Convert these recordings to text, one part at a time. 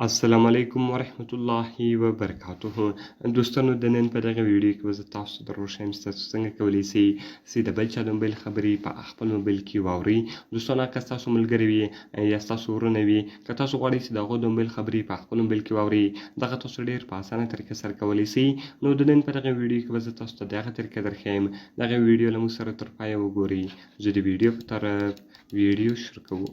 السلام علیکم ورحمت الله وبرکاته. دوستانو، د نن په دغه ویډیو کې به زه تاسو ته وښیم چې تاسو څنګه کولی شئ چې د بل چا د موبایل خبرې په خپل موبایل کې واورئ. دوستانو، که ستاسو ملګري وي یا ستاسو ورونه وي، که تاسو غواړئ چې د هغو د موبایل خبرې په خپل موبایل کې واورئ، دغه تاسو ډېر په اسانه طریقه سره کولی شئ. نو د نن په دغه ویډیو کې به زه تاسو ته دغه طریقه درښیم. دغه ویډیو له موږ سره تر پایه وګورئ. زه د ویډیو په طرف ویډیو شروع کوو.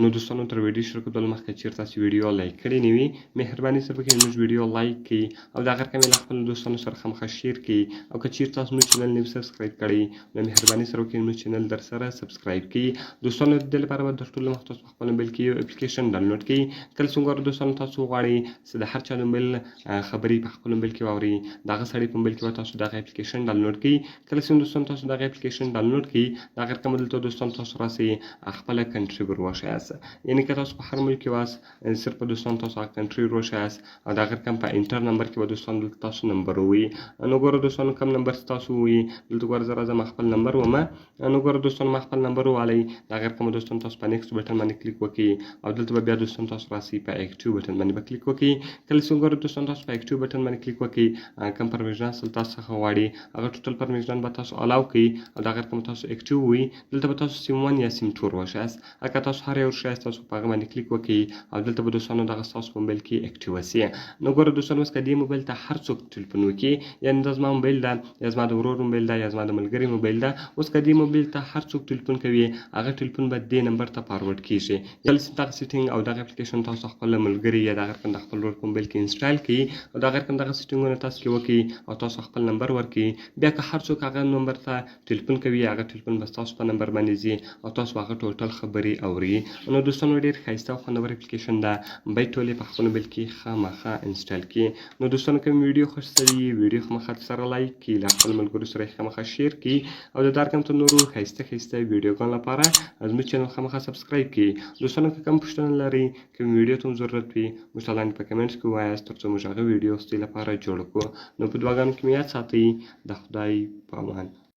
نو دوستانو، تر ویډیو شروع کولو مخکې چیرته تاسو ویډیو لایک کړی نه وي، مهرباني سره وکړئ موږ ویډیو لایک کړئ او دا غیر له خپل دوستانو سره خامخا share کړئ. او که چیرته تاسو موږ channel نه subscribe کړئ، نو مهرباني سره وکړئ موږ channel در سره subscribe کړئ. دوستانو، د دې لپاره به تر ټولو مخکې تاسو په خپل موبایل کې یو اپلیکیشن ډاونلوډ کړئ. کله څنګه دوستانو تاسو غواړئ چې د هر چا د موبایل خبرې په خپل موبایل کې واورئ، دغه سړي په موبایل کې به تاسو دغه اپلیکیشن ډاونلوډ کړئ. کله چې دوستانو تاسو دغه اپلیکیشن ډاونلوډ کړئ، دا غیر کوم دلته دوستانو تاسو راسئ، خپله country ور وښیاست. یعنی که تاسو په هر ملک کې واست، صرف دوستان تاسو هغه country ور وښیاست او دا غیر کوم په enter number کې به دوستان دلته تاسو نمبر ووایي. نو ګوره دوستانو، کوم نمبر چې تاسو ووایي، دلته ګوره زه راځم خپل نمبر ومه. نو ګوره دوستانو، ما خپل نمبر ووالی. دا غیر کوم دوستان تاسو په next button باندې کلیک وکړئ او دلته به بیا دوستان تاسو راسئ، په active button باندې به کلیک وکړئ. کله چې ګوره دوستان تاسو په active button باندې کلیک وکړئ، کوم permission تاسو څخه غواړي، هغه total permission به تاسو allow کړئ او دا غیر کوم تاسو active وي. دلته به تاسو SIM 1 یا SIM 2 وښیاست. که تاسو هر یو وښیاست، تاسو په هغه باندې کلیک وکړئ او دلته به دوستانو دغه ستاسو په موبایل کې active سي. نو ګوره دوستانو، اوس که دې موبایل ته هر څوک ټلیفون وکړي، یعنی دا زما موبایل ده یا زما د ورور موبایل ده یا زما د ملګري موبایل ده، اوس که دې موبایل ته هر څوک ټلیفون کوي، هغه ټلیفون به دې نمبر ته forward کیږي. کله چې دغه setting او دغه اپلیکیشن تاسو خپل ملګري یا دغه رقم د خپل ورور په موبایل کې install کړئ او دغه رقم دغه setting ونه تاسو کې وکړئ او تاسو خپل نمبر ورکړئ، بیا که هر څوک هغه نمبر ته ټلیفون کوي، هغه ټلیفون به ستاسو په نمبر باندې ځي او تاسو هغه total خبرې اوري. نو دوستانو، ډېر ښایسته او خوندور اپلیکیشن ده، باید ټول یې په خپل موبایل کې خامخا install کړي. نو دوستانو، کوم ویډیو خوښ سوي، ویډیو خامخا سره لایک کړئ، له خپل ملګرو سره یې خامخا share کړئ او د دا رقم ته نورو ښایسته ښایسته ویډیوګانو لپاره زموږ channel خامخا subscribe کړئ. دوستانو، که کوم پوښتنه لرئ، کوم ویډیو ته مو ضرورت وي، موږ ته لاندې په comments کې ووایاست، تر څو موږ هغه ویډیو ستاسو لپاره جوړ کړو. نو په دعاګانو کې مې یاد ساتئ. د خدای په امان.